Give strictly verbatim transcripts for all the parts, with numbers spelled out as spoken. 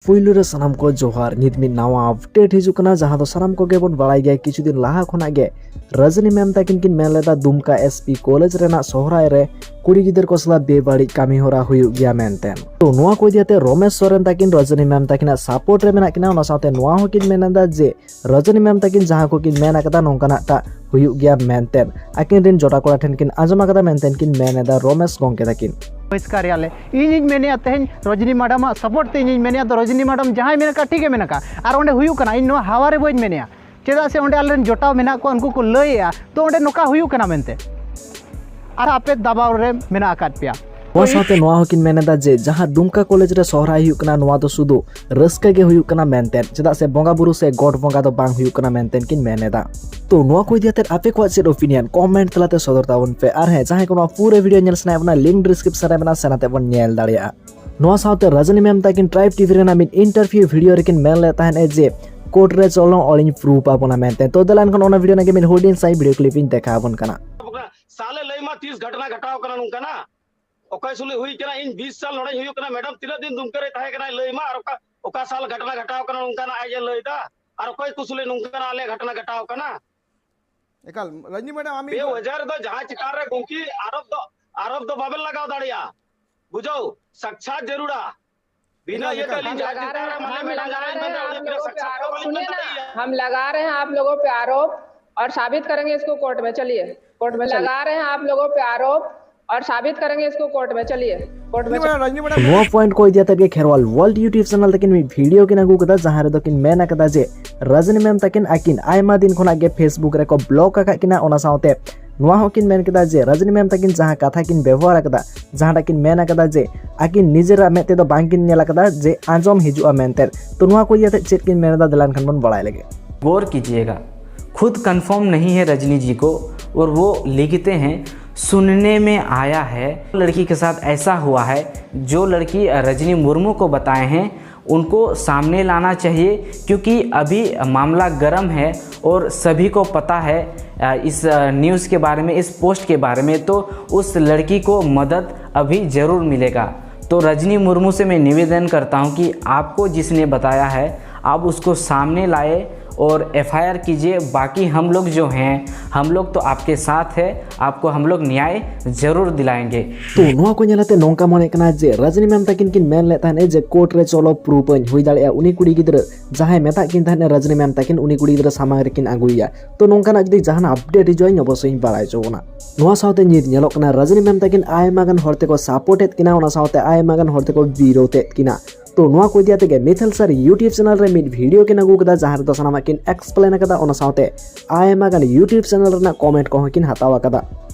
ᱯᱩᱭᱞᱩ ᱨᱮ ᱥᱟᱱᱟᱢ ᱠᱚ ᱡᱚᱦᱟᱨ᱾ ᱱᱤᱛ ᱢᱤᱫ ᱱᱟᱣᱟ ᱟᱯᱰᱮᱴ ᱦᱤᱡᱩᱜ ᱠᱟᱱᱟ, ᱡᱟᱦᱟᱸ ᱫᱚ ᱥᱟᱱᱟᱢ ᱠᱚᱜᱮ ᱵᱚᱱ ᱵᱟᱲᱟᱭ ᱜᱮᱭᱟ᱾ ᱠᱤᱪᱷᱩ ᱫᱤᱱ ᱞᱟᱦᱟ ᱠᱷᱚᱱᱟᱜ ᱜᱮ ᱨᱟᱡᱽᱱᱤ ᱢᱮᱢ ᱛᱟᱹᱠᱤᱱ ᱠᱤᱱ ᱢᱮᱱ ᱞᱮᱫᱟ ᱫᱩᱢᱠᱟ ᱮᱥ ᱯᱤ ᱠᱚᱞᱮᱡᱽ ᱨᱮᱱᱟᱜ ᱥᱚᱦᱨᱟᱭ ᱨᱮ ᱠᱩᱲᱤ ᱜᱤᱫᱟᱹᱨ ᱠᱚ ᱥᱟᱞᱟᱜ ᱵᱮᱵᱟᱹᱲᱤᱡ ᱠᱟᱹᱢᱤ ᱦᱚᱨᱟ ᱦᱩᱭᱩᱜ ᱜᱮᱭᱟ ᱢᱮᱱᱛᱮ᱾ ᱛᱚ, ᱱᱚᱣᱟ ᱠᱚ ᱤᱫᱤ ᱠᱟᱛᱮ ᱨᱚᱢᱮᱥ ᱥᱚᱨᱮᱱ ᱛᱟᱹᱠᱤᱱ ᱨᱟᱡᱽᱱᱤ ᱢᱮᱢ ᱛᱟᱹᱠᱤᱱᱟᱜ ᱥᱟᱯᱳᱨᱴ ᱨᱮ ᱢᱮᱱᱟᱜ ᱠᱤᱱᱟ᱾ ᱚᱱᱟ ᱥᱟᱶᱛᱮ ᱱᱚᱣᱟ ᱦᱚᱸᱠᱤᱱ ᱢᱮᱱ ᱮᱫᱟ ᱡᱮ ᱨᱟᱡᱽᱱᱤ ᱢᱮᱢ ᱛᱟᱹᱠᱤᱱ ᱡᱟᱦᱟᱸ ᱠᱚᱠᱤᱱ ᱢᱮᱱ ᱟᱠᱟᱫᱟ, ᱱᱚᱝᱠᱟᱱᱟᱜ ᱴᱟᱜ ᱦᱩᱭᱩᱜ ᱜᱮᱭᱟ ᱢᱮᱱᱛᱮ ᱟᱹᱠᱤᱱ ᱨᱮᱱ ᱡᱚᱴᱟ ᱠᱚᱲᱟ ᱴᱷᱮᱱ ᱠᱤᱱ ᱟᱸᱡᱚᱢ ᱟᱠᱟᱫᱟ ᱢᱮᱱᱛᱮ ᱠᱤᱱ ᱢᱮᱱ ᱮᱫᱟ ᱨᱚᱢᱮᱥ ᱜᱚᱢᱠᱮ ᱛᱟᱹᱠᱤᱱ᱾ ᱵᱚᱦᱤᱥᱠᱟᱨ ᱮᱭᱟᱞᱮ᱾ ᱤᱧᱤᱧ ᱢᱮᱱᱮᱫᱼᱟ, ᱛᱮᱦᱮᱧ ᱨᱚᱡᱽᱱᱤ ᱢᱮᱰᱟᱢᱟᱜ ᱥᱟᱯᱳᱨᱴ ᱛᱮ ᱤᱧᱤᱧ ᱢᱮᱱᱮᱫᱼᱟ, ᱫᱚ ᱨᱚᱡᱽᱱᱤ ᱢᱮᱰᱟᱢ ᱡᱟᱦᱟᱸᱭ ᱢᱮᱱ ᱟᱠᱟᱫ ᱴᱷᱤᱠ ᱮ ᱢᱮᱱ ᱟᱠᱟᱫ, ᱟᱨ ᱚᱸᱰᱮ ᱦᱩᱭᱩᱜ ᱠᱟᱱᱟ᱾ ᱤᱧ ᱱᱚᱣᱟ ᱦᱟᱣᱟ ᱨᱮ ᱵᱟᱹᱧ ᱢᱮᱱᱮᱫᱼᱟ, ᱪᱮᱫᱟᱜ ᱥᱮ ᱚᱸᱰᱮ ᱟᱞᱮᱨᱮᱱ ᱡᱚᱴᱟᱣ ᱢᱮᱱᱟᱜ ᱠᱚᱣᱟ, ᱩᱱᱠᱩ ᱠᱚ ᱞᱟᱹᱭᱮᱫᱼᱟ, ᱛᱚ ᱚᱸᱰᱮ ᱱᱚᱝᱠᱟ ᱦᱩᱭᱩᱜ ᱠᱟᱱᱟ ᱢᱮᱱᱛᱮ᱾ ᱟᱨ ᱟᱯᱮ ᱫᱟᱵᱟᱣ ᱨᱮ ᱢᱮᱱᱟᱜ ᱟᱠᱟᱫ ᱯᱮᱭᱟ᱾ ᱚᱱᱟ ᱥᱟᱶᱛᱮ ᱱᱚᱣᱟ ᱦᱚᱸᱠᱤᱱ ᱢᱮᱱ ᱮᱫᱟ ᱡᱮ ᱡᱟᱦᱟᱸ ᱫᱩᱢᱠᱟ ᱠᱚᱞᱮᱡᱽ ᱨᱮ ᱥᱚᱦᱨᱟᱭ ᱦᱩᱭᱩᱜ ᱠᱟᱱᱟ, ᱱᱚᱣᱟ ᱫᱚ ᱥᱩᱫᱷᱩ ᱨᱟᱹᱥᱠᱟᱹ ᱜᱮ ᱦᱩᱭᱩᱜ ᱠᱟᱱᱟ ᱢᱮᱱᱛᱮ, ᱪᱮᱫᱟᱜ ᱥᱮ ᱵᱚᱸᱜᱟ ᱵᱩᱨᱩ ᱥᱮ ᱜᱚᱰ ᱵᱚᱸᱜᱟ ᱫᱚ ᱵᱟᱝ ᱦᱩᱭᱩᱜ ᱠᱟᱱᱟ ᱢᱮᱱᱛᱮ ᱠᱤᱱ ᱢᱮᱱ ᱮᱫᱟ᱾ ᱛᱚ, ᱱᱚᱣᱟ ᱠᱚ ᱤᱫᱤ ᱠᱟᱛᱮ ᱟᱯᱮ ᱠᱚᱣᱟᱜ ᱪᱮᱫ ᱚᱯᱤᱱᱤᱭᱚᱱ, ᱠᱚᱢᱮᱱᱴ ᱛᱟᱞᱟᱛᱮ ᱥᱚᱫᱚᱨ ᱛᱟᱵᱚᱱ ᱯᱮ᱾ ᱟᱨ ᱦᱮᱸ, ᱡᱟᱦᱟᱸᱭ ᱠᱚ ᱱᱚᱣᱟ ᱯᱩᱨᱟᱹ ᱵᱷᱤᱰᱤᱭᱳ ᱧᱮᱞ ᱥᱟᱱᱟᱭᱮᱫ ᱵᱚᱱᱟ, ᱞᱤᱝᱠ ᱰᱤᱥᱠᱨᱤᱯᱥᱚᱱ ᱨᱮ ᱢᱮᱱᱟᱜᱼᱟ, ᱥᱮᱱ ᱟᱛᱮ ᱵᱚᱱ ᱧᱮᱞ ᱫᱟᱲᱮᱭᱟᱜᱼᱟ᱾ ᱱᱚᱣᱟ ᱥᱟᱶᱛᱮ ᱨᱟᱡᱽᱱᱤ ᱢᱮᱢ ᱛᱟᱹᱠᱤᱱ ᱴᱨᱟᱭᱤᱵᱽ ᱴᱤᱵᱷᱤ ᱨᱮᱱᱟᱜ ᱢᱤᱫ ᱤᱱᱴᱟᱨᱵᱷᱤᱭᱩ ᱵᱷᱤᱰᱤᱭᱳ ᱨᱮᱠᱤᱱ ᱢᱮᱱ ᱞᱮᱫ ᱛᱟᱦᱮᱸᱫ ᱡᱮ ᱠᱳᱨᱴ ᱨᱮ ᱪᱚᱞᱚ, ᱚᱞᱤᱧ ᱯᱨᱩᱯ ᱟᱵᱚᱱᱟ ᱢᱮᱱᱛᱮ᱾ ᱛᱚ, ᱫᱮᱞᱟ ᱮᱱᱠᱷᱟᱱ ᱚᱱᱟ ᱵᱷᱤᱰᱤᱭᱳ ᱨᱮᱱᱟᱜ ᱜᱮ ᱢᱤᱫ ᱦᱩᱰᱤᱧ ᱥᱟᱺᱦᱤᱡ ᱵᱷᱤᱰᱤᱭᱳ ᱠᱞᱤᱯ ᱤᱧ ᱫᱮᱠᱷᱟᱣ ᱟᱵᱚᱱ ᱠᱟᱱᱟ᱾ ᱥᱟᱞᱮ ᱞᱟᱹᱭ ᱢᱟ, ᱛᱤᱥ ᱜᱷᱚᱴᱱᱟ ᱜᱷᱚᱴᱟᱣ ᱠᱟᱱᱟ ᱱᱚᱝᱠᱟᱱᱟᱜ? ᱚᱠᱚᱭ ᱥᱩᱞᱩᱡ ᱦᱩᱭ ᱠᱟᱱᱟ? ᱤᱧ ᱵᱤᱥ ᱥᱟᱞ ᱱᱚᱰᱮᱧ ᱦᱩᱭᱩᱜ ᱠᱟᱱᱟ ᱢᱮᱰᱟᱢ, ᱛᱤᱱᱟᱹᱜ ᱫᱤᱱ ᱫᱩᱢᱠᱟᱹ ᱨᱮ ᱛᱟᱦᱮᱸ ᱠᱟᱱᱟᱭ? ᱞᱟᱹᱭ ᱢᱟ, ᱟᱨ ᱚᱠᱟ, ᱚᱠᱟ ᱥᱟᱞ ᱜᱷᱚᱴᱱᱟ ᱜᱷᱚᱴᱟᱣ ᱠᱟᱱᱟ ᱱᱚᱝᱠᱟᱱᱟᱜ ᱟᱡ ᱮ ᱞᱟᱹᱭ ᱮᱫᱟ? ᱟᱨ ᱚᱠᱚᱭ ᱠᱚ ᱥᱩᱞᱩᱡ ᱱᱚᱝᱠᱟᱱᱟᱜ ᱟᱞᱮ ᱜᱷᱚᱴᱱᱟ ᱜᱷᱚᱴᱟᱣ ᱠᱟᱱᱟ? ᱮᱠᱟᱞ ᱨᱟᱡᱽᱱᱤ ᱢᱮᱰᱟᱢ, ᱟᱢ ᱵᱮ ᱚᱡᱷᱟ ᱨᱮᱫᱚ ᱡᱟᱦᱟᱸ ᱪᱮᱛᱟᱱ ᱨᱮ ᱜᱚᱢᱠᱮ ᱟᱨᱳᱯ ᱫᱚ, ᱟᱨᱳᱯ ᱫᱚ ᱵᱟᱵᱮᱱ ᱞᱟᱜᱟᱣ ᱫᱟᱲᱮᱭᱟᱜᱼᱟ, ᱵᱩᱡᱷᱟᱹᱣ, ᱥᱟᱠᱪᱷᱟᱛ ᱡᱟᱹᱨᱩᱲᱟ᱾ ᱵᱤᱱᱟᱹ ᱮᱠᱟᱞ, ᱤᱭᱟᱹᱛᱮ ᱮᱠᱟᱞ᱾ ᱟᱹᱞᱤᱧ हम ᱡᱟᱦᱟᱸ लगा चेतावनी रहे ᱢᱟᱞᱮ हैं, ᱢᱮᱱ हम ᱫᱟᱲᱮᱭᱟᱜᱼᱟ, लगा रहे हैं आप लोगों पे ᱥᱟᱠᱪᱷᱟᱛ आरोप। ᱵᱟᱹᱞᱤᱧ ᱢᱮᱱ सुनिए ना, ᱫᱟᱲᱮᱭᱟᱜᱼᱟ। हम लगा रहे हैं आप लोगों पे आरोप और साबित करेंगे इसको कोर्ट में। चलिए कोर्ट में चलिए। लगा रहे हैं आप लोगों पे आरोप और साबित करेंगे इसको कोर्ट में। चलिए। कोर्ट में चलिए। ᱨᱟᱡᱽᱱᱤ ᱢᱮᱰᱟᱢ, ᱨᱟᱡᱽᱱᱤ ᱢᱮᱰᱟᱢ, ᱱᱚᱣᱟ ᱯᱚᱭᱮᱱᱴ ᱠᱚ ᱤᱫᱤ ᱠᱟᱛᱮ ᱜᱮ ᱠᱷᱮᱨᱣᱟᱞ ᱣᱟᱨᱞᱰ ᱭᱩᱴᱤᱭᱩᱵ ᱪᱮᱱᱮᱞ ᱛᱟᱹᱠᱤᱱ ᱢᱤᱫ ᱵᱷᱤᱰᱤᱭᱳ ᱠᱤᱱ ᱟᱹᱜᱩ ᱠᱟᱫᱟ, ᱡᱟᱦᱟᱸ ᱨᱮᱫᱚ ᱠᱤᱱ ᱢᱮᱱ ᱟᱠᱟᱫᱟ ᱡᱮ ᱨᱟᱡᱽᱱᱤ ᱢᱮᱢ ᱛᱟᱹᱠᱤᱱ ᱟᱹᱠᱤᱱ ᱟᱭᱢᱟ ᱫᱤᱱ ᱠᱷᱚᱱᱟᱜ ᱜᱮ ᱯᱷᱮᱥᱵᱩᱠ ᱨᱮᱠᱚ ᱵᱞᱚᱠ ᱟᱠᱟᱫ ᱠᱤᱱᱟ᱾ ᱚᱱᱟ ᱥᱟᱶᱛᱮ ᱱᱚᱣᱟ ᱦᱚᱸ ᱠᱤᱱ ᱢᱮᱱ ᱠᱮᱫᱟ ᱡᱮ ᱨᱟᱡᱽᱱᱤ ᱢᱮᱢ ᱛᱟᱹᱠᱤᱱ ᱡᱟᱦᱟᱸ ᱠᱟᱛᱷᱟ ᱠᱤᱱ ᱵᱮᱵᱚᱦᱟᱨ ᱟᱠᱟᱫᱟ, ᱡᱟᱦᱟᱸᱴᱟᱜ ᱠᱤᱱ ᱢᱮᱱ ᱟᱠᱟᱫᱟ ᱡᱮ ᱟᱹᱠᱤᱱ ᱱᱤᱡᱮᱨᱟᱜ ᱢᱮᱫ ᱛᱮᱫᱚ ᱵᱟᱝ ᱠᱤᱱ ᱧᱮᱞ ᱟᱠᱟᱫᱟ ᱡᱮ ᱟᱸᱡᱚᱢ ᱦᱤᱡᱩᱜᱼᱟ ᱢᱮᱱᱛᱮ᱾ ᱛᱚ, ᱱᱚᱣᱟ ᱠᱚ ᱤᱫᱤ ᱠᱟᱛᱮ ᱪᱮᱫ ᱠᱤᱱ ᱢᱮᱱ ᱮᱫᱟ, ᱫᱮᱞᱟ ᱮᱱᱠᱷᱟᱱ ᱵᱚᱱ ᱵᱟᱲᱟᱭ ᱞᱮᱜᱮ᱾ गौर कीजिएगा, खुद कंफर्म नहीं है रजनी जी को, और वो लिखते हैं, सुनने में आया है लड़की के साथ ऐसा हुआ है। जो लड़की रजनी मुर्मू को बताए हैं, उनको सामने लाना चाहिए, क्योंकि अभी मामला गर्म है और सभी को पता है, अ, इस, अ, न्यूज़ के बारे में, इस पोस्ट के बारे में। तो उस लड़की को मदद अभी ज़रूर मिलेगा। तो रजनी मुर्मू से मैं निवेदन करता हूं कि आपको जिसने बताया है, आप उसको सामने लाए और एफआईआर कीजिए। बाकी हम लोग जो हैं, हम लोग तो आपके साथ है, आपको हम लोग न्याय जरूर दिलाएंगे। ᱛᱚ ᱱᱚᱣᱟ ᱠᱚ ᱧᱮᱞ ᱟᱛᱮ ᱱᱚᱝᱠᱟ ᱢᱚᱱᱮᱜ ᱠᱟᱱᱟ ᱡᱮ ᱨᱟᱡᱽᱱᱤ ᱢᱮᱢ ᱛᱟᱹᱠᱤᱱ ᱠᱤᱱ ᱢᱮᱱ ᱞᱮᱫ ᱛᱟᱦᱮᱸᱫ ᱡᱮ ᱠᱳᱨᱴ ᱨᱮ ᱪᱚᱞᱚ ᱯᱨᱩᱯᱷ ᱟᱹᱧ, ᱦᱩᱭ ᱫᱟᱲᱮᱭᱟᱜᱼᱟ ᱩᱱᱤ ᱠᱩᱲᱤ ᱜᱤᱫᱽᱨᱟᱹ ᱡᱟᱦᱟᱸᱭ ᱢᱮᱛᱟᱜ ᱠᱤᱱ ᱛᱟᱦᱮᱸᱫ ᱨᱟᱡᱽᱱᱤ ᱢᱮᱢ ᱛᱟᱹᱠᱤᱱ, ᱩᱱᱤ ᱠᱩᱲᱤ ᱜᱤᱫᱽᱨᱟᱹ ᱥᱟᱢᱟᱝ ᱨᱮᱠᱤᱱ ᱟᱹᱜᱩᱭᱮᱭᱟ᱾ ᱛᱚ ᱱᱚᱝᱠᱟᱱᱟᱜ ᱡᱩᱫᱤ ᱡᱟᱦᱟᱱᱟᱜ ᱟᱯᱰᱮᱴ ᱦᱤᱡᱩᱜᱼᱟ, ᱤᱧ ᱚᱵᱚᱥᱥᱳᱭ ᱤᱧ ᱵᱟᱲᱟᱭ ᱦᱚᱪᱚ ᱵᱚᱱᱟ᱾ ᱱᱚᱣᱟ ᱥᱟᱶᱛᱮ ᱧᱤᱛ ᱧᱮᱞᱚᱜ ᱠᱟᱱᱟ ᱨᱟᱡᱽᱱᱤ ᱢᱮᱢ ᱛᱟᱹᱠᱤᱱ ᱟᱭᱢᱟ ᱜᱟᱱ ᱦᱚᱲ ᱛᱮᱠᱚ ᱥᱟᱯᱳᱨᱴ ᱮᱫ ᱠᱤᱱᱟ, ᱚᱱᱟ ᱥᱟᱶᱛᱮ ᱟᱭᱢᱟ ᱜᱟᱱ ᱦᱚᱲ ᱛᱮᱠᱚ ᱵᱤᱨᱳᱫ ᱮᱫ ᱠᱤᱱᱟ᱾ ᱛᱚ ᱱᱚᱣᱟ ᱠᱚ ᱤᱫᱤ ᱠᱟᱛᱮ ᱜᱮ ᱢᱤᱛᱷᱩᱞ ᱥᱟᱨ YouTube ᱪᱮᱱᱮᱞ ᱨᱮ ᱢᱤᱫ ᱵᱷᱤᱰᱤᱭᱳ ᱠᱤᱱ ᱟᱹᱜᱩ ᱠᱟᱫᱟ, ᱡᱟᱦᱟᱸ ᱨᱮᱫᱚ ᱥᱟᱱᱟᱢᱟᱜ ᱠᱤᱱ ᱮᱠᱥᱯᱞᱮᱱ ᱟᱠᱟᱫᱟ, ᱚᱱᱟ ᱥᱟᱶᱛᱮ ᱟᱭᱢᱟ ᱜᱟᱱ YouTube ᱪᱮᱱᱮᱞ ᱨᱮᱱᱟᱜ ᱠᱚᱢᱮᱱᱴ ᱠᱚᱦᱚᱸ ᱠᱤᱱ ᱦᱟᱛᱟᱣ ᱟᱠᱟᱫᱟ᱾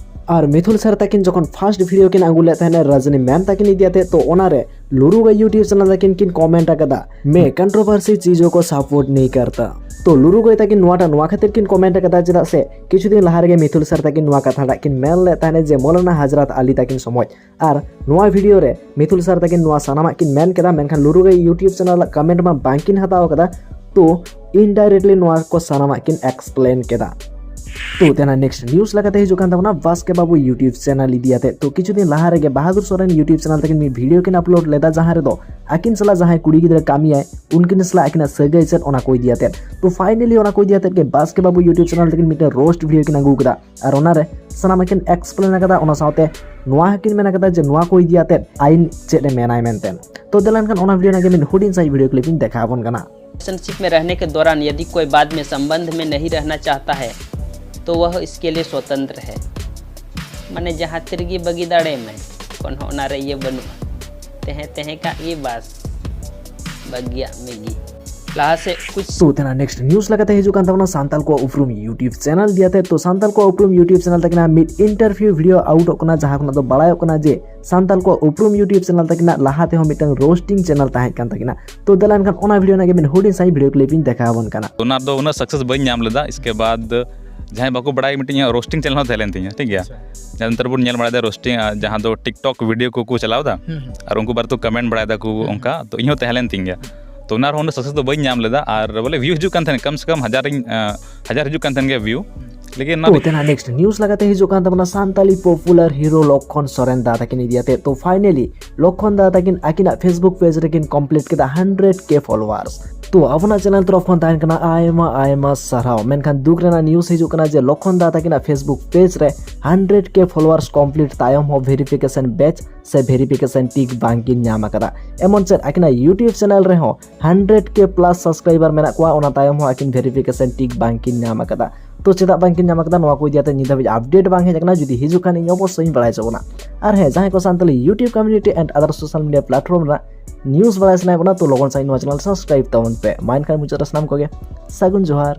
ᱟᱨ ᱢᱤᱛᱷᱩᱞ ᱥᱟᱨ ᱛᱟᱹᱠᱤᱱ ᱡᱚᱠᱷᱚᱱ ᱯᱷᱟᱨᱥᱴ ᱵᱷᱤᱰᱤᱭᱳ ᱠᱤᱱ ᱟᱹᱜᱩ ᱞᱮᱫ ᱛᱟᱦᱮᱸᱱᱟ ᱨᱟᱡᱽᱱᱤ ᱢᱮᱢ ᱛᱟᱹᱠᱤᱱ ᱤᱫᱤ ᱠᱟᱛᱮ, ᱛᱚ ᱚᱱᱟᱨᱮ ᱞᱩᱨᱩ ᱜᱟᱹᱭ YouTube ᱪᱮᱱᱮᱞ ᱛᱟᱹᱠᱤᱱ ᱠᱤᱱ ᱠᱚᱢᱮᱱᱴ ᱟᱠᱟᱫᱟ, "मैं कंट्रोवर्सी चीजों को सपोर्ट नहीं करता।" ᱛᱚ ᱞᱩᱨᱩ ᱜᱟᱹᱭ ᱛᱟᱹᱠᱤᱱ ᱱᱚᱣᱟᱴᱟᱜ ᱱᱚᱣᱟ ᱠᱷᱟᱹᱛᱤᱨ ᱠᱤᱱ ᱠᱚᱢᱮᱱᱴ ᱟᱠᱟᱫᱟ, ᱪᱮᱫᱟᱜ ᱥᱮ ᱠᱤᱪᱷᱩ ᱫᱤᱱ ᱞᱟᱦᱟ ᱨᱮᱜᱮ ᱢᱤᱛᱷᱩᱞ ᱥᱟᱨ ᱛᱟᱹᱠᱤᱱ ᱱᱚᱣᱟ ᱠᱟᱛᱷᱟᱴᱟᱜ ᱠᱤᱱ ᱢᱮᱱ ᱞᱮᱫ ᱛᱟᱦᱮᱸᱱᱟ ᱡᱮ ᱢᱚᱞᱟᱱᱟ ᱦᱟᱡᱨᱟᱛ ᱟᱞᱤ ᱛᱟᱹᱠᱤᱱ ᱥᱚᱢᱚᱭ᱾ ᱟᱨ ᱱᱚᱣᱟ ᱵᱷᱤᱰᱤᱭᱳ ᱨᱮ ᱢᱤᱛᱷᱩᱞ ᱥᱟᱨ ᱛᱟᱹᱠᱤᱱ ᱱᱚᱣᱟ ᱥᱟᱱᱟᱢᱟᱜ ᱠᱤᱱ ᱢᱮᱱ ᱠᱮᱫᱟ, ᱢᱮᱱᱠᱷᱟᱱ ᱞᱩᱨᱩ ᱜᱟᱹᱭ YouTube ᱪᱮᱱᱮᱞ ᱟᱜ ᱠᱚᱢᱮᱱᱴ ᱢᱟ ᱵᱟᱝᱠᱤᱱ ᱦᱟᱛᱟᱣ ᱠᱟᱫᱟ᱾ ᱛᱚ ᱤᱱᱰᱟᱭᱨᱮᱠᱴᱞᱤ ᱱᱚᱣᱟ ᱠᱚ ᱥᱟᱱᱟᱢᱟᱜ ᱠᱤᱱ ᱮᱠᱥᱯᱞᱮᱱ ᱠᱮᱫᱟ᱾ ᱛᱚ ᱛᱮᱱᱟᱜ ᱱᱮᱠᱥᱴ ᱱᱤᱭᱩᱡᱽ ᱞᱮᱠᱟᱛᱮ ᱦᱤᱡᱩᱜ ᱠᱟᱱ ᱛᱟᱵᱚᱱᱟ ᱵᱟᱥᱠᱮ ᱵᱟᱹᱵᱩ YouTube ᱪᱮᱱᱮᱞ ᱤᱫᱤ ᱠᱟᱛᱮ᱾ ᱛᱚ ᱠᱤᱪᱷᱩ ᱫᱤᱱ ᱞᱟᱦᱟ ᱨᱮᱜᱮ ᱵᱟᱦᱟᱫᱩᱨ ᱥᱚᱨᱮᱱ YouTube ᱪᱮᱱᱮᱞ ᱛᱟᱹᱠᱤᱱ ᱢᱤᱫ ᱵᱷᱤᱰᱤᱭᱳ ᱠᱤᱱ ᱟᱯᱞᱳᱰ ᱞᱮᱫᱟ, ᱡᱟᱦᱟᱸ ᱨᱮᱫᱚ ᱟᱹᱠᱤᱱ ᱥᱟᱞᱟᱜ ᱡᱟᱦᱟᱸᱭ ᱠᱩᱲᱤ ᱜᱤᱫᱽᱨᱟᱹ ᱠᱟᱹᱢᱤᱭᱟᱭ, ᱩᱱᱠᱤᱱ ᱥᱟᱞᱟᱜ ᱟᱹᱠᱤᱱᱟᱜ ᱥᱟᱹᱜᱟᱹᱭ ᱪᱮᱫ, ᱚᱱᱟ ᱠᱚ ᱤᱫᱤ ᱠᱟᱛᱮ᱾ ᱛᱚ ᱯᱷᱟᱭᱱᱟᱞᱤ ᱚᱱᱟ ᱠᱚ ᱤᱫᱤ ᱠᱟᱛᱮ ᱜᱮ ᱵᱟᱥᱠᱮ ᱵᱟᱹᱵᱩ YouTube ᱪᱮᱱᱮᱞ ᱛᱟᱹᱠᱤᱱ ᱢᱤᱫᱴᱮᱱ ᱨᱳᱥᱴ ᱵᱷᱤᱰᱤᱭᱳ ᱠᱤᱱ ᱟᱹᱜᱩ ᱠᱟᱫᱟ᱾ ᱟᱨ ᱚᱱᱟᱨᱮ ᱥᱟᱱᱟᱢᱟᱜ ᱠᱤᱱ ᱮᱠᱥᱯᱞᱮᱱ ᱟᱠᱟᱫᱟ, ᱚᱱᱟ ᱥᱟᱶᱛᱮ ᱱᱚᱣᱟ ᱦᱚᱸᱠᱤᱱ ᱢᱮᱱ ᱟᱠᱟᱫᱟ ᱡᱮ ᱱᱚᱣᱟ ᱠᱚ ᱤᱫᱤ ᱟᱛᱮᱫ ᱟᱭᱤᱱ ᱪᱮᱫ ᱮ ᱢᱮᱱᱟᱭ ᱢᱮᱱᱛᱮ᱾ ᱛᱚ ᱫᱮᱞᱟ ᱮᱱᱠᱷᱟᱱ ᱚᱱᱟ ᱵᱷᱤᱰᱤᱭᱳ ᱨᱮᱱᱟᱜ ᱜᱮ ᱢᱤᱫ ᱦᱩᱰᱤᱧ ᱥᱟᱺᱦᱤᱡ ᱵᱷᱤᱰᱤᱭᱳ ᱠᱞᱤᱯ ᱤᱧ ᱫᱮᱠᱷᱟᱣ ᱟᱵᱚᱱ ᱠᱟᱱᱟ᱾ रिलेशनशिप में रहने के दौरान यदि कोई बाद में संबंध में नहीं रहना चाहता है तो वह इसके लिए स्वतंत्र है। ᱢᱟᱱᱮ ᱡᱟᱦᱟᱸ ᱛᱤᱨᱮᱜᱮ ᱵᱟᱹᱜᱤ ᱫᱟᱲᱮᱭᱟᱢᱟᱭ, ᱠᱳᱱᱳ ᱚᱱᱟ ᱨᱮ ᱤᱭᱟᱹ ᱵᱟᱹᱱᱩᱜᱼᱟ᱾ ᱛᱟᱦᱮᱸ ᱛᱟᱦᱮᱸ ᱠᱟᱜ ᱜᱮ ᱵᱟᱥ, ᱵᱟᱹᱜᱤᱭᱟᱜ ᱢᱮᱜᱮ᱾ ᱞᱟᱦᱟ ᱥᱮᱫ ᱠᱩᱪ ᱛᱚ ᱛᱮᱱᱟᱜ ᱱᱮᱠᱥᱴ ᱱᱤᱭᱩᱡᱽ ᱞᱮᱠᱟᱛᱮ ᱦᱤᱡᱩᱜ ᱠᱟᱱ ᱛᱟᱵᱚᱱᱟ ᱥᱟᱱᱛᱟᱞ ᱠᱚᱣᱟᱜ ᱩᱯᱨᱩᱢ YouTube ᱪᱮᱱᱮᱞ ᱤᱫᱤ ᱠᱟᱛᱮ᱾ ᱛᱚ ᱥᱟᱱᱛᱟᱞ ᱠᱚᱣᱟᱜ ᱩᱯᱨᱩᱢ YouTube ᱪᱮᱱᱮᱞ ᱛᱟᱹᱠᱤᱱᱟᱜ ᱢᱤᱫ ᱤᱱᱴᱟᱨᱵᱷᱤᱭᱩ ᱵᱷᱤᱰᱤᱭᱳ ᱟᱣᱩᱴᱚᱜ ᱠᱟᱱᱟ, ᱡᱟᱦᱟᱸ ᱠᱷᱚᱱᱟᱜ ᱫᱚ ᱵᱟᱲᱟᱭᱚᱜ ᱠᱟᱱᱟ ᱡᱮ ᱥᱟᱱᱛᱟᱞ ᱠᱚᱣᱟᱜ ᱩᱯᱨᱩᱢ YouTube ᱪᱮᱱᱮᱞ ᱛᱟᱹᱠᱤᱱᱟᱜ ᱞᱟᱦᱟ ᱛᱮᱦᱚᱸ ᱢᱤᱫᱴᱟᱝ ᱨᱳᱥᱴᱤᱝ ᱪᱮᱱᱮᱞ ᱛᱟᱦᱮᱸ ᱠᱟᱱ ᱛᱟᱹᱠᱤᱱᱟ᱾ ᱛᱚ ᱫᱮᱞᱟ ᱮᱱᱠᱷᱟᱱ ᱚᱱᱟ ᱵᱷᱤᱰᱤᱭᱳ ᱨᱮᱱᱟᱜ ᱜᱮ ᱢᱤᱫ ᱦᱩᱰᱤᱧ ᱥᱟᱺᱦᱤᱡ ᱵᱷᱤᱰᱤᱭᱳ ᱠᱞᱤᱯ ᱤᱧ ᱫᱮᱠᱷᱟᱣ ᱟᱵᱚᱱ ᱠᱟᱱᱟ᱾ ᱚᱱᱟ ᱫᱚ ᱩᱱᱟᱹᱜ ᱥᱟᱠᱥᱮᱥ ᱵᱟᱹᱧ ᱧᱟᱢ ᱞᱮᱫᱟ᱾ ᱤᱥᱠᱮ ᱵᱟᱫ ᱡᱟᱦᱟᱸᱭ ᱵᱟᱠᱚ ᱵᱟᱲᱟᱭ, ᱢᱤᱫᱴᱮᱱ ᱤᱧᱟᱹᱜ ᱨᱳᱥᱴᱤᱝ ᱪᱮᱱᱮᱞ ᱦᱚᱸ ᱛᱟᱦᱮᱸ ᱞᱮᱱ ᱛᱤᱧᱟ, ᱴᱷᱤᱠ ᱜᱮᱭᱟ᱾ ᱡᱟᱦᱟᱸ ᱱᱮᱛᱟᱨ ᱵᱚᱱ ᱧᱮᱞ ᱵᱟᱲᱟᱭᱮᱫᱟ ᱨᱳᱥᱴᱤᱝ, ᱟᱨ ᱡᱟᱦᱟᱸ ᱫᱚ ᱴᱤᱠᱴᱚᱠ ᱵᱷᱤᱰᱤᱭᱳ ᱠᱚᱠᱚ ᱪᱟᱞᱟᱣ ᱮᱫᱟ, ᱟᱨ ᱩᱱᱠᱩ ᱵᱟᱨᱮ ᱛᱮ ᱠᱚᱢᱮᱱᱴ ᱵᱟᱲᱟᱭ ᱫᱟᱠᱚ, ᱚᱱᱠᱟ ᱛᱚ ᱤᱧ ᱦᱚᱸ ᱛᱟᱦᱮᱸ ᱞᱮᱱ ᱛᱤᱧ ᱜᱮᱭᱟ᱾ ᱛᱚ ᱚᱱᱟ ᱨᱮᱦᱚᱸ ᱩᱱᱟᱹᱜ ᱥᱟᱠᱥᱮᱥ ᱫᱚ ᱵᱟᱹᱧ ᱧᱟᱢ ᱞᱮᱫᱟ, ᱟᱨ ᱵᱚᱞᱮ ᱵᱷᱤᱭᱩ ᱦᱤᱡᱩᱜ ᱠᱟᱱ ᱛᱟᱦᱮᱸᱱ, ᱠᱚᱢ ᱥᱮ ᱠᱚᱢ ᱦᱟᱡᱟᱨ ᱤᱧ, ᱟᱸ, ᱦᱟᱡᱟᱨ ᱦᱤᱡᱩᱜ ᱠᱟᱱ ᱛᱟᱦᱮᱸᱱ ᱜᱮᱭᱟ ᱵᱷᱤᱭᱩ᱾ ᱞᱮᱠᱤᱱ ᱛᱚ ᱛᱮᱱᱟᱜ next news ᱞᱮᱠᱟᱛᱮ ᱦᱤᱡᱩᱜ ᱠᱟᱱ ᱛᱟᱵᱚᱱᱟ ᱥᱟᱱᱛᱟᱞᱤ popular hero ᱞᱚᱠᱠᱷᱚᱱ ᱥᱚᱨᱮᱱ ᱫᱟ ᱛᱟᱹᱠᱤᱱ ᱤᱫᱤᱭᱟᱛᱮ᱾ ᱛᱚ finally ᱞᱚᱠᱠᱷᱚᱱ ᱫᱟ ᱛᱟᱹᱠᱤᱱ ᱟᱹᱠᱤᱱᱟᱜ Facebook page ᱨᱮᱠᱤᱱ complete ᱠᱮᱫᱟ hundred K followers᱾ ᱛᱚ ᱟᱵᱚᱱᱟᱜ channel ᱛᱚᱨᱚᱯ ᱠᱷᱚᱱ ᱛᱟᱦᱮᱱ ᱠᱟᱱᱟ ᱟᱭᱢᱟ ᱟᱭᱢᱟ ᱥᱟᱨᱦᱟᱣ᱾ ᱢᱮᱱᱠᱷᱟᱱ ᱫᱩᱠ ᱨᱮᱱᱟᱜ news ᱦᱤᱡᱩᱜ ᱠᱟᱱᱟ ᱡᱮ ᱞᱚᱠᱠᱷᱚᱱ ᱫᱟ ᱛᱟᱹᱠᱤᱱᱟᱜ Facebook page ᱨᱮ hundred K followers complete ᱛᱟᱭᱚᱢ ᱦᱚᱸ verification badge ᱥᱮ verification tick ᱵᱟᱝᱠᱤᱱ ᱧᱟᱢ ᱟᱠᱟᱫᱟ᱾ ᱮᱢᱚᱱ ᱪᱮᱫ ᱟᱹᱠᱤᱱᱟᱜ YouTube channel ᱨᱮᱦᱚᱸ hundred K plus subscriber ᱢᱮᱱᱟᱜ ᱠᱚᱣᱟ, ᱚᱱᱟ ᱛᱟᱭᱚᱢ ᱦᱚᱸ ᱟᱹᱠᱤᱱ verification tick ᱵᱟᱝᱠᱤᱱ ᱧᱟᱢ ᱟᱠᱟᱫᱟ᱾ ᱛᱚ ᱪᱮᱫᱟᱜ ᱵᱟᱝᱠᱤᱱ ᱧᱟᱢ ᱟᱠᱟᱫᱟ, ᱱᱚᱣᱟ ᱠᱚ ᱤᱫᱤ ᱠᱟᱛᱮ ᱱᱤᱛ ᱫᱷᱟᱹᱵᱤᱡ update ᱵᱟᱝ ᱦᱮᱡ ᱟᱠᱟᱱᱟ᱾ ᱡᱩᱫᱤ ᱦᱤᱡᱩᱜ ᱠᱷᱟᱱ ᱤᱧ ᱚᱵᱚᱥᱥᱳᱭ ᱤᱧ ᱵᱟᱲᱟᱭ ᱦᱚᱪᱚ ᱵᱚᱱᱟ᱾ ᱟᱨ ᱦᱮᱸ, ᱡᱟᱦᱟᱸᱭ ᱠᱚ Santali YouTube community and other social media platform ᱨᱮᱱᱟᱜ news ᱵᱟᱲᱟᱭ ᱥᱟᱱᱟᱭᱮᱫ ᱵᱚᱱᱟ, ᱛᱚ ᱞᱚᱜᱚᱱ ᱥᱟᱺᱦᱤᱡ ᱱᱚᱣᱟ channel subscribe ᱛᱟᱵᱚᱱ ᱯᱮ᱾ ᱢᱟ ᱮᱱᱠᱷᱟᱱ ᱢᱩᱪᱟᱹᱫ ᱨᱮ ᱥᱟᱱᱟᱢ ᱠᱚᱜᱮ ᱥᱟᱹᱜᱩᱱ ᱡᱚᱦᱟᱨ᱾